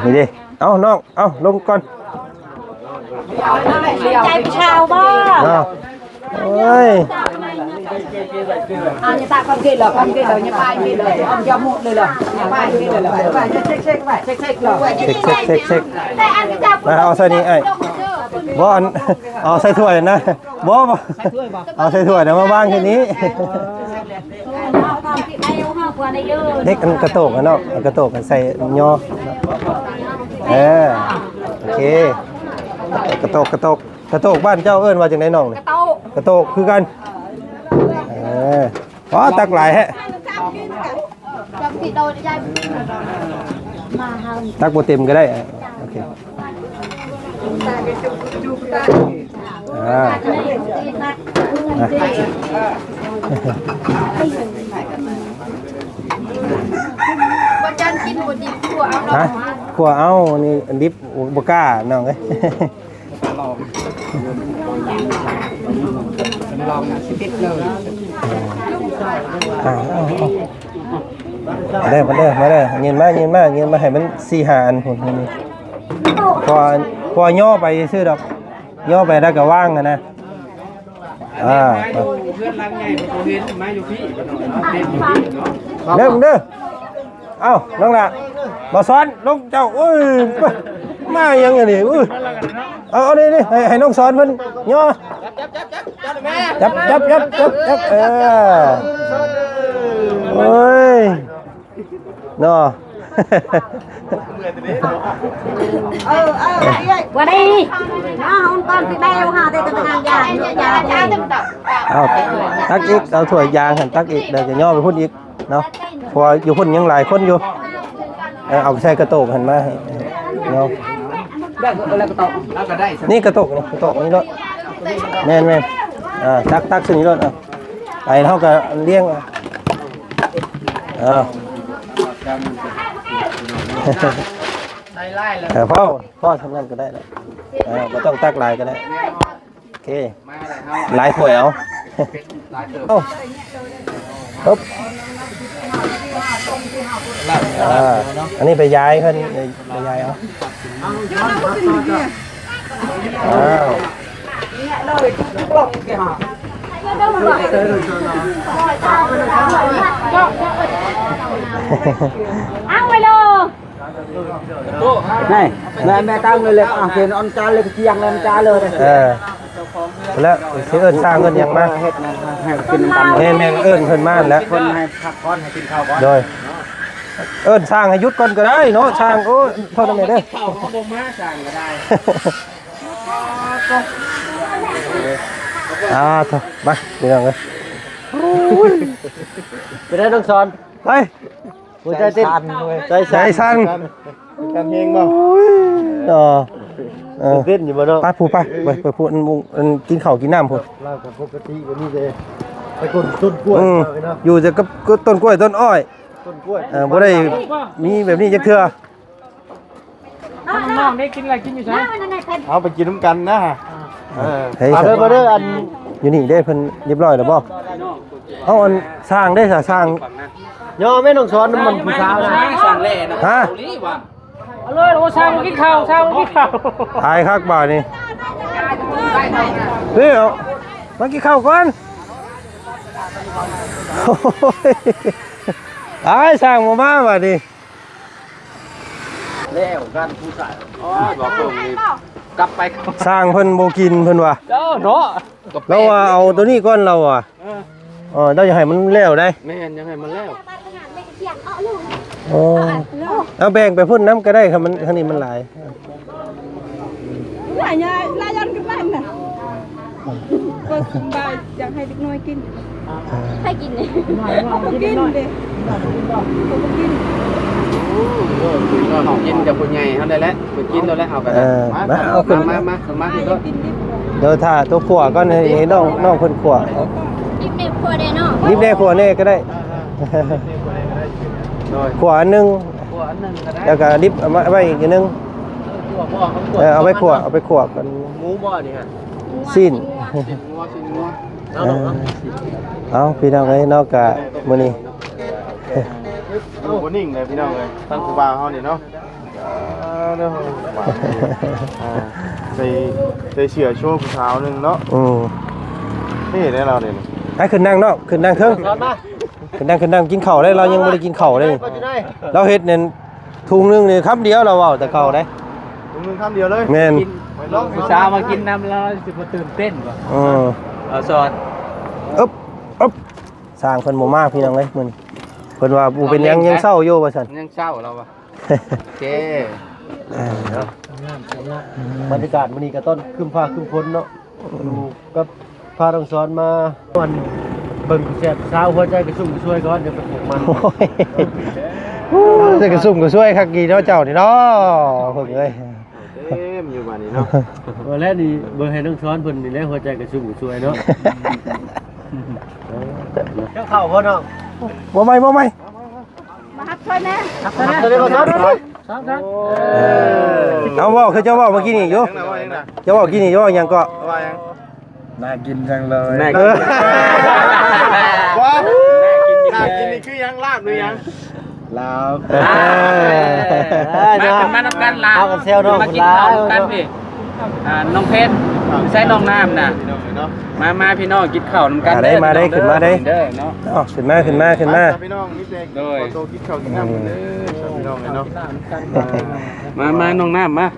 ີ້ເດ້ ເອົາ ນ້ອງ ເອົາ ລົງກ່ອນ. ໃຈຜູ້ຊາວບໍ່? ເນາະ ໂອ້ຍ ອ່າ ຢ່າຕາກຄວາມຄິດຫຼອກ ຄວາມຄິດຫຼອກ ຢ່າປາຍຄິດຫຼອກ ຢ່າໝົດເລີຍຫຼອກ ຢ່າປາຍຄິດເລີຍຫຼອກ ເຊັກໆໆ ເຊັກໆ ເຊັກໆ ເຊັກໆ ເຊັກໆ ເຊັກໆ ເຊັກໆ ເຊັກໆ ເອົາໃສ່ນີ້ອ້າຍ ບໍ່ ອັນ ເອົາໃສ່ຖ້ວຍນະ ບໍ່ ບໍ່ ໃສ່ຖ້ວຍບໍ່ ເອົາໃສ່ຖ້ວຍນະ ມາວາງທີ່ນີ້ ເອີ ເດັກອັນກະໂຕກຫັ້ນເນາະ ອັນກະໂຕກໃສ່ຍໍ ເອີ ໂອເຄ ກະໂຕກ ກະໂຕກ ກະໂຕກບ້ານເຈົ້າເອີ້ນວ່າຈັ່ງໃດນ້ອງນີ້? ກະໂຕກ ກະໂຕກຄືກັນ ເອີ ອໍ ຕັກຫຼາຍແຮະ ຕັກບໍ່ເຕັມກໍໄດ້ ໂອເຄ ອ່າ ບໍ່ຈັນກິນບໍ່ດິບ ຂົ້ວເອົາເນາະ ຂົ້ວເອົາ ນີ້ດິບບໍ່ກ້ານ້ອງເອີຍ. ລອງ ລອງສິເອັດເລີຍ ອ່າ ເອົາ ເອົາ ມາເດີ ມາເດີ ມາເດີ ຍື່ນມາ ຍື່ນມາ ຍື່ນມາໃຫ້ມັນສີ່ຫ້າອັນພຸ້ນ ພໍພໍຍໍໄປຊື່ດອກ ຍໍໄປແລ້ວກໍວາງຫັ້ນນະ ອ່າ ມາຢູ່ເຮືອນຫຼັງໃຫຍ່ບໍ່ເຫັນ ມາຢູ່ພີ້ ເດີ ເດີ. ເອົ້າ ນ້ອງຫຼ້າ ບໍ່ສອນ ລົງເຈົ້າ ໂອ້ຍ ມາຫຍັງອັນນີ້ ໂອ້ຍ ເອົາ ເອົານີ້ ນີ້ ໃຫ້ ໃຫ້ນ້ອງສອນເພິ່ນຍໍ ຈັບ ຈັບ ຈັບ ຈັບ ເອີ ໂອ້ຍ ເນາະ ເອີ ເອີ ບໍ່ໄດ້ ມາຫ້ອງກ່ອນ ໄປແມ່ຫາແຕ່ຕະກະຍາ ເອົາ ຕັກອີກ ເອົາຖ້ວຍຢາງຫັ້ນ ຕັກອີກ ແລ້ວກໍຍໍໄປພຸ້ນອີກ. ເນາະ ເພາະວ່າຢູ່ພຸ້ນຍັງຫຼາຍຄົນຢູ່ ເອີ ເອົາໃສ່ກະໂຕກຫັ້ນມາໃຫ້ເນາະ ນີ້ກະໂຕກນີ້ ກະໂຕກນີ້ໂລດ ແມ່ນໆ ອ່າ ຕັກ ຕັກໃສ່ນີ້ໂລດ ອ່າ ໄປເຮົາກໍລຽງ ເອີ ໃສ່ຫຼາຍແລ້ວ ເອີ ພໍ ພໍສ່ຳນັ້ນກໍໄດ້ແລ້ວ ເອີ ບໍ່ຕ້ອງຕັກຫຼາຍກໍໄດ້. ໂອເຄ ຫຼາຍຖ້ວຍເອົາ ເອົາ ປຶບ ອ່າ ອັນນີ້ໄປຢາຍເພິ່ນ ໄປຢາຍເອົາ ອ້າວ ເອົາໄວ້ໂລ. ນີ້ ແມ່ ແມ່ຕັ້ງເລີຍ ອ່ະ ເຫັນອັນຈານເລີຍ ກຽງເລີຍ ອັນຈານເລີຍ ເອີ. ແລ້ວຊິເອີ້ນຊ່າງເອີ້ນຫຍັງມາ ເຮັດນັ້ນໃຫ້ກິນນຳກັນ ແມ່ນໆ ເອີ້ນເພິ່ນມາແລ້ວ ເພິ່ນໃຫ້ພັກຜ່ອນ ໃຫ້ກິນເຂົ້າກ່ອນ ໂດຍ ເອີ້ນຊ່າງໃຫ້ຢຸດກ່ອນກໍໄດ້ເນາະ ຊ່າງ ໂອ້ຍ ໂທດນຳແມ່ເດີ ເຂົ້າກໍບໍ່ມາ ຊ່າງກໍໄດ້ ອ່າ ໂທ້ ມາ ພີ່ນ້ອງເອີຍ ເປັນໄດ໋ນ້ອງສອນ ໄປ ຫົວໃຈເຕັ້ນ ໃຈສັ່ນ ໃຈສັ່ນ ກັນເຮງບໍ່ ໂອ້ຍ ເນາະ ເອີ ຕື່ນເຕັ້ນຢູ່ບໍ່ເນາະ ໄປຜູ້ ໄປ ໄປ ໄປຜູ້ ອັນ ອັນ ອັນກິນເຂົ້າກິນນ້ຳພຸ້ນ ລາວກໍປົກກະຕິກໍມີແຕ່ໄປກົ້ນຕົ້ນກ້ວຍ ອືມ ເນາະ ຢູ່ແຕ່ກັບ ກັບຕົ້ນກ້ວຍຕົ້ນອ້ອຍ ຕົ້ນກ້ວຍ ເອີ ບໍ່ໄດ້ມີແບບນີ້ຈັກເທື່ອ ນ້ອງໆ ໄດ້ກິນລະ ກິນຢູ່ໃສ ເອົາໄປກິນນຳກັນນະ ເອີ ເຮີ້ຍ ມາເດີ ມາເດີ ອັນ ຢູ່ນີ້ເດ້ ເພິ່ນຮຽບຮ້ອຍແລ້ວບໍ່ ເອົາ ອັນ ຊ່າງເດ້ ຊ່າງ ຍໍແມ່ນ້ອງສອນນຳມັນຜູ້ສາວນະ ຊ່າງແຫຼະນະ ຮະ ເອົາເລີຍ ໂອ້ ຊ່າງກິນເຂົ້າ ຊ່າງກິນເຂົ້າ ຕາຍຄັກບາດນີ້ ເຮີ້ຍ ເອົາ ມາກິນເຂົ້າກ່ອນ ໂອ້ຍ ຕາຍ ຊ່າງບໍ່ມາບາດນີ້ ແລ້ວກັນຜູ້ຊາຍ ໂອ້ຍ ບໍ່ເບິ່ງນີ້ ກັບໄປ ຊ່າງເພິ່ນບໍ່ກິນເພິ່ນວ່າ ເຈົ້າເນາະ ລາວວ່າເອົາໂຕນີ້ກ່ອນລາວວ່າ ເອີ ເອີ ລາວຢາກໃຫ້ມັນແລ້ວໄດ໋ ແມ່ນ ຢາກໃຫ້ມັນແລ້ວ ໂອ້ ເອົາແບ່ງໄປພຸ້ນນຳກໍໄດ້ ຄັນມັນ ທາງນີ້ມັນຫຼາຍ ຫຼາຍ ຫຼາຍ ຫຼາຍ ຢ້ອນຂຶ້ນມານະ ບໍ່ສະບາຍ ຢາກໃຫ້ເດັກນ້ອຍກິນ ໃຫ້ກິນເດ້ ເຂົາບໍ່ກິນເດ້ ເຂົາບໍ່ກິນ ກິນກັບຜູ້ໃຫຍ່ເຮົາໄດ້ແຫຼະ ເພິ່ນກິນແລ້ວແຫຼະ ເຮົາກໍໄດ້ ເອີ ມາ ເອົາຂຶ້ນ ມາ ມາ ມາ ມາ ເດີ ຖ້າຕົວຂົ້ວກ່ອນ ໃຫ້ນ້ອງ ນ້ອງເພິ່ນຂົ້ວ ດິບແດ່ຂົ້ວແດ່ເນາະ ດິບແດ່ຂົ້ວແດ່ກໍໄດ້ ໂດຍ ຂົ້ວອັນໜຶ່ງ ຂົ້ວອັນໜຶ່ງກໍໄດ້ ແລ້ວກໍດິບເອົາມາໄວ້ອີກອັນໜຶ່ງ ເອີ ເອົາໄວ້ຂົ້ວ ເອົາໄປຂົ້ວກັນ ໝູບໍ່ນີ້ຮະ ຊີ້ນ ຊີ້ນງົວ ຊີ້ນງົວ ເອົາ ເອົາ ພີ່ນ້ອງເອີຍເນາະ ກະມື້ນີ້ ບໍ່ນິ່ງເລີຍພີ່ນ້ອງເອີຍ ທາງຜູ້ບ່າວເຮົານີ້ເນາະ ອ່າ ເນາະ ອ່າ ໃສ່ ໃສ່ເສື້ອໂຊຜູ້ສາວໜຶ່ງເນາະ ອືມ ເທ່ແດ່ລາວນີ້ ໄປຂຶ້ນນັ່ງເນາະ ຂຶ້ນນັ່ງເທິງ ຂຶ້ນນັ່ງ ຂຶ້ນນັ່ງ ກິນເຂົ້າໄດ້ ລາວຍັງບໍ່ໄດ້ກິນເຂົ້າເດ້ ລາວເຮັດນັ້ນ ຖົງໜຶ່ງນີ້ຄຳດຽວລາວເວົ້າແຕ່ເກົ່າເດ້ ຖົງໜຶ່ງຄຳດຽວເລີຍ ແມ່ນ ຜູ້ສາວມາກິນນຳລາວຊິບໍ່ຕື່ນເຕັ້ນບໍ່ ເອີ ເອົາສອດ ອຶບ ອຶບ ຊ່າງເພິ່ນບໍ່ມາພີ່ນ້ອງເອີຍ ມື້ນີ້ ເພິ່ນວ່າບໍ່ເປັນຫຍັງ ຍັງເຊົ້າຢູ່ວ່າຊັ້ນ ຍັງເຊົ້າລາວວ່າ ໂອເຄ ເອີ ບັນຍາກາດມື້ນີ້ກໍຕ້ອນຄຶ້ມຟ້າຄຶ້ມຝົນເນາະ ຢູ່ກັບພານ້ອງສອນມາ ມ່ວນ ເບິ່ງຜູ້ແຊບສາວ ຫົວໃຈກະຊຸ່ມກະຊວຍກ່ອນ ດຽວໄປປູກມັນ ໂອ້ຍ ໂອ້ຍ ແຕ່ກະຊຸ່ມກະຊວຍຄັກດີເນາະເຈົ້ານີ້ເນາະ ເພິ່ນເອີຍ ເຕັມຢູ່ບາດນີ້ເນາະ ເອີ ແລ້ວນີ້ເບິ່ງໃຫ້ນ້ອງສອນເພິ່ນນີ້ແຫຼະ ຫົວໃຈກະຊຸ່ມກະຊວຍເນາະ ເຈົ້າເຂົ້າບໍ່ນ້ອງ ບໍ່ໃໝ່ ບໍ່ໃໝ່ ມາຮັບຊ່ອຍແດ່ ຮັບຊ່ອຍແດ່ ຮັບຊ່ອຍແດ່ ເອີ ເອົາ ເວົ້າຄືເຈົ້າເວົ້າເມື່ອກີ້ນີ້ຢູ່ ເຈົ້າເວົ້າກີ້ນີ້ ເຈົ້າເວົ້າຫຍັງເກາະ ວ່າຫຍັງ ໜ້າກິນຈັງເລີຍ ໜ້າກິນ ເອີ ວ່າ ໜ້າກິນ ໜ້າກິນນີ້ຄືຫຍັງ ລາບຫຼືຫຍັງ ລາບ ເອີ ມາ ເນາະ ມານຳກັນລາບ ເຮົາກັນແຊວເນາະ ມາກິນເຂົ້ານຳກັນພີ້ ອ່າ ນ້ອງເພັນ ໃສ່ນ້ອງນ້ຳນະ ພີ່ນ້ອງເອີຍເນາະ ມາ ມາ ພີ່ນ້ອງກິນເຂົ້ານຳກັນເດີ ມາເດີ ມາເດີ ຂຶ້ນມາເດີ ເນາະ ຂຶ້ນມາ ຂຶ້ນມາ ຂຶ້ນມາ ມາ ພີ່ນ້ອງ ມີແຕ່ ໂດຍ ຂໍໂຕກິນເຂົ້າກິນນ້ຳເດີ ພີ່ນ້ອງເອີຍເນາະ ມາ ມາ ນ້ອງນ້ຳມາ ດ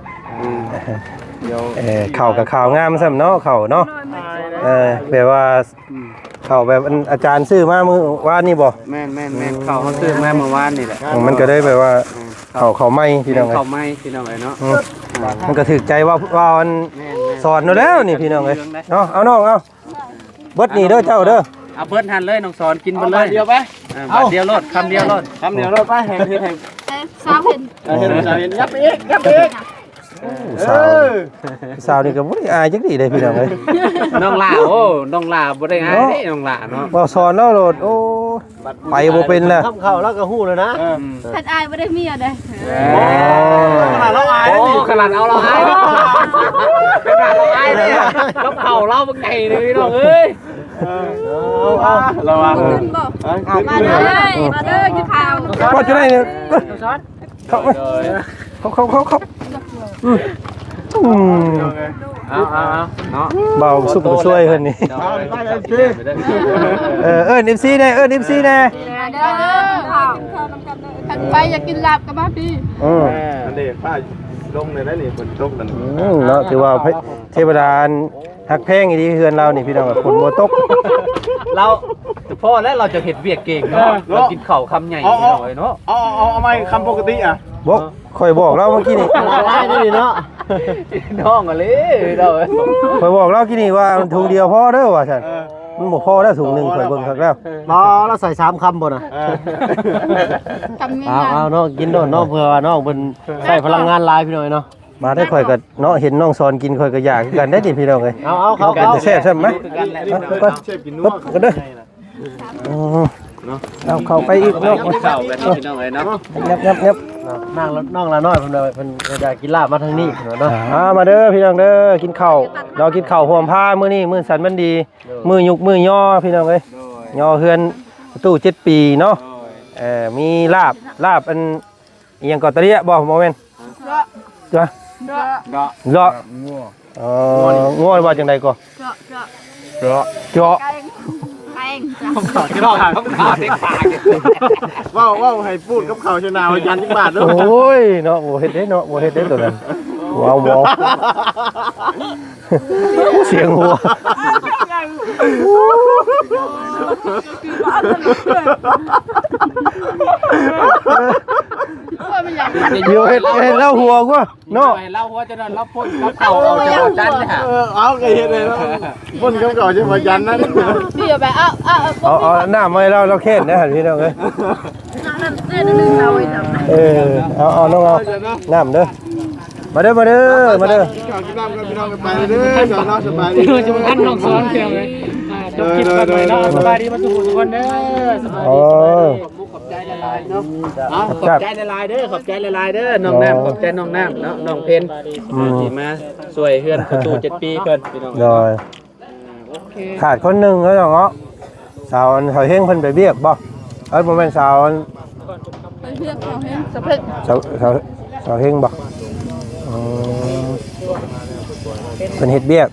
ຽວ ເອີ ເຂົ້າກໍຂາວງາມຊ້ຳເນາະ ເຂົ້າເນາະ ເອີ ແບບວ່າ ອືມ ເຂົ້າແບບອັນອາຈານຊື້ມາມື້ວານນີ້ບໍ່ ແມ່ນໆໆ ເຂົ້າເຮົາຊື້ມາມື້ວານນີ້ແຫຼະ ມັນກໍໄດ້ແບບວ່າ ອືມ ເຂົ້າ ເຂົ້າໃໝ່ພີ່ນ້ອງເອີຍ ເຂົ້າໃໝ່ພີ່ນ້ອງເອີຍເນາະ ອືມ ອ່າ ມັນກໍຖືກໃຈວ່າ ວ່າອັນ ແມ່ນໆ ສອນຢູ່ແລ້ວນີ້ພີ່ນ້ອງເອີຍເນາະ ເອົານ້ອງເອົາ ເບິດນີ້ເດີເຈົ້າເດີ ເອົາເບິດຫັ້ນເລີຍ ນ້ອງສອນກິນເບິດເລີຍ ເອົາບາດດຽວໂລດ ຄຳດຽວໂລດ ຄຳດຽວໂລດ ໄປ ໃຫ້ ໃຫ້ ໃຫ້ສາວເຫັນ ເອີ ໃຫ້ສາວເຫັນ ຫຍັບໄປອີກ ຫຍັບໄປອີກ ໂອ້ ສາວ ເອີ ສາວນີ້ກໍບໍ່ໄດ້ອາຍຈັກດີເດ້ພີ່ນ້ອງເອີຍ ນ້ອງຫຼ້າ ໂອ້ ນ້ອງຫຼ້າບໍ່ໄດ້ອາຍເດ້ ເນາະ ນ້ອງຫຼ້າເນາະ ເວົ້າສອນລາວໂລດ ໂອ້ ໄປບໍ່ເປັນແລ້ວ ຄຳເຂົ້າລາວກໍຮູ້ແລ້ວນະ ເອີ ອືມ ຄັນອາຍບໍ່ໄດ້ເມຍເດ້ ເອີ ໂອ້ ຂະໜາດລາວອາຍ ໂອ້ ຂະໜາດເອົາລາວອາຍ ຂະໜາດລາວອາຍເດ້ ກັບເຂົ້າລາວບັກໃຫຍ່ເລີຍພີ່ນ້ອງເອີຍ ເອີ ເອົາ ເອົາ ລາວວ່າ ເອີ ຂຶ້ນບໍ່ ເອີ ມາເດີ ມາເດີ ກິນເຂົ້າ ວ່າຈະໄດ້ນີ້ ເຂົ້າ ເຂົ້າ ເຂົ້າ ເຂົ້າ ເຂົ້າ ອືມ ອືມ ເອົາ ເອົາ ເອົາ ເນາະ ເບົາສຸກມາຊ່ວຍເພິ່ນນີ້ ເນາະ ເອີ ເອີ້ນເອັຟຊີແດ່ ເອີ້ນເອັຟຊີແດ່ ມາເດີ ເຂົ້າ ເຂົ້ານຳກັນເດີ ຄັນໃຜຢາກກິນລາບກໍມາພີ້ ເອີ ອັນນີ້ ໄປ ລົງເລີຍນະນີ້ ຝົນຕົກນັ້ນ ອືມ ເນາະ ຖືວ່າເທວະດາອັນຮັກແພງອີ່ຫຼີເຮືອນລາວນີ້ ພີ່ນ້ອງ ຝົນບໍ່ຕົກ ລາວ ພໍແລ້ວ ລາວຈະເຮັດວຽກເກັ່ງເນາະ ເອີ ລາວກິນເຂົ້າຄຳໃຫຍ່ ເອົາ ເອົາ ເນາະ ເອົາ ເອົາ ເອົາໃໝ່ ຄຳປົກກະຕິອະ ບໍ່ ຂ້ອຍບອກລາວເມື່ອກີ້ນີ້ ຫຼາຍເດ້ນີ້ເນາະ ນ້ອງອະເລີ ພີ່ນ້ອງເອີຍ ຂ້ອຍບອກລາວກີ້ນີ້ວ່າຖົງດຽວພໍເດີວ່າຊັ້ນ ເອີ ມັນບໍ່ພໍແລ້ວຖົງໜຶ່ງ ຂ້ອຍເບິ່ງຄັກແລ້ວ ບໍ່ ລາວໃສ່ສາມຄຳບໍ່ນະ ເອີ ຄຳງ່າຍໆ ເອົາ ເອົາເນາະ ກິນໂລດເນາະ ເພື່ອວ່ານ້ອງເພິ່ນໃຊ້ພະລັງງານຫຼາຍ ພີ່ນ້ອງເອີຍເນາະ ມາໄດ້ ຂ້ອຍກໍເນາະ ເຫັນນ້ອງສອນກິນ ຂ້ອຍກໍຢາກຄືກັນໄດ້ນີ້ ພີ່ນ້ອງເອີຍ ເອົາ ເອົາ ເອົາ ເອົາ ເອົາ ແຊບຊ້ຳມະ ເອົາ ເອົາ ເອົາ ເອົາ ເອົາ ເອົາ ເອົາ ເອົາ ເອົາ ເອົາ ເອົາ ເອົາ ເອົາ ເຂົ້າໄປອີກເນາະ ກິນເຂົ້າກັນພີ່ນ້ອງເອີຍເນາະ ແຍບໆໆ ນ້ອງລານ້ອຍເພິ່ນວ່າເພິ່ນ ເພິ່ນຢາກກິນລາບມາທາງນີ້ເນາະ ອ່າ ມາເດີພີ່ນ້ອງເດີ ກິນເຂົ້າ ເນາະ ກິນເຂົ້າຮ່ວມພາມື້ນີ້ ມື້ສັນວັນດີ ໂດຍ ມື້ຍຸກມື້ຍໍພີ່ນ້ອງເອີຍ ໂດຍ ຍໍເຮືອນຕູ້ເຈັດປີເນາະ ໂດຍ ເອີ ມີລາບ ລາບອັນ ອີ່ຫຍັງກໍຕະເລຍບໍ່ ບໍ່ແມ່ນ ເຈາະ ເຈາະ ເຈາະ ເລາະ ງົວ ອໍ ງົວນີ້ວ່າຈັ່ງໃດກໍ ເຈາະ ເຈາະ ເຈາະ ເຈາະ ແກງ ແກງ ເຈາະ ເຈາະ ເຈາະ ເວົ້າ ເວົ້າໃຫ້ປູດກັບເຂົ້າຊະນາວ່າຢັນຈັກບາດເດີ້ ໂອ້ຍເນາະ ບໍ່ເຮັດເດ້ເນາະ ບໍ່ເຮັດເດ້ໂຕນັ້ນ ເວົ້າ ເວົ້າ ສຽງຫົວ ດຽວເຮັດ ເຮັດແລ້ວຫົວກວ່າເນາະ ໃຫ້ລາວຫົວຈະນັ້ນ ລາວພົ້ນກັບເຂົ້າອອກຈາກບໍ່ຈັນເລີຍຫາ ເອີ ເອົາ ກໍເຮັດໃຫ້ລາວພົ້ນກັບເຂົ້າຈາກບໍ່ຈັນນັ້ນ ພີ່ເອົາໄປ ເອົາ ເອົາ ເອົາ ເອົານ້ຳມາໃຫ້ລາວ ລາວແຄ້ນເດ້ ພີ່ນ້ອງເອີຍ ເອີ ເອົາ ເອົາ ນ້ອງເອົານ້ຳເດີ ມາເດີ ມາເດີ ມາເດີ ກິນເຂົ້າກິນນ້ຳກັນ ພີ່ນ້ອງກັນ ໄປເດີ ສາວເນາະ ສະບາຍດີ ເດີ ສະບາຍດີ ນ້ອງສອນ ເດີ ອ່າ ຈົບຄລິບກັນໄປເນາະ ເດີ ສະບາຍດີ ມາສູ່ທຸກຄົນເດີ ສະບາຍດີ ໂອ້ ສະບາຍດີ ຂອບໃຈຫຼາຍໆເນາະ ເອົາ ຂອບໃຈຫຼາຍໆເດີ ຂອບໃຈຫຼາຍໆເດີ ນ້ອງນ້ຳ ເນາະ ຂອບໃຈນ້ອງນ້ຳເນາະ ນ້ອງເພັນ ອືມ ທີ່ມາຊ່ວຍເຮືອນປະຕູເຈັດປີເພິ່ນ ພີ່ນ້ອງ ໂດຍ ເນາະ ອ່າ ໂອເຄ ຂາດຄົນໜຶ່ງແລ້ວເນາະ ສາວ ສາວເຮັງເພິ່ນໄປວຽກບໍ່ ເອີຍ ບໍ່ແມ່ນສາວ ໄປວຽກ ສາວເຮັງ ສາວເພັດ ສາວ ສາວ ສາວເຮັງບໍ່ ອືມ ເພິ່ນເຮັດວຽກ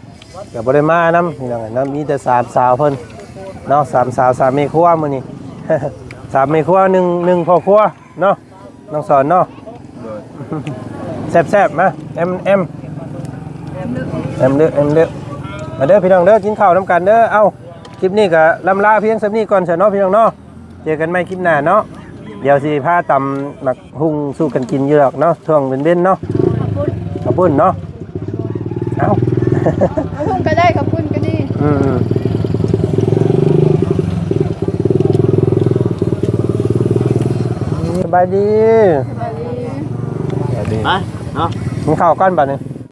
ກໍບໍ່ໄດ້ມານຳ ພີ່ນ້ອງເນາະ ມີແຕ່ສາມສາວເພິ່ນເນາະ ສາມສາວ ສາມແມ່ຄົວມື້ນີ້ ສາມແມ່ຄົວ ໜຶ່ງ ໜຶ່ງພໍ່ຄົວເນາະ ນ້ອງສອນເນາະ ໂດຍ ແຊບໆ ມາ ແອມ ແອມ ແອມເດີ ແອມເດີ ມາເດີພີ່ນ້ອງເດີ ກິນເຂົ້ານຳກັນເດີ ເອົ້າ ຄລິບນີ້ກໍລ່ຳລາພຽງສ່ຳນີ້ກ່ອນຊະເນາະ ພີ່ນ້ອງເນາະ ເຈີກັນໃໝ່ຄລິບໜ້າເນາະ ດຽວຊິພາຕຳໝາກ ຫຸ່ງສູ່ກັນກິນຢູ່ດອກເນາະ ຊ່ວງເວັນໆເນາະ ເຂົ້າປຸ້ນ ເຂົ້າປຸ້ນເນາະ ເອົ້າ ຫຸ່ງກໍໄດ້ ເຂົ້າປຸ້ນກໍດີ ອືມ ສະບາຍດີ ສະບາຍດີ ໄປເນາະ ກິນເຂົ້າກ່ອນບັດນີ້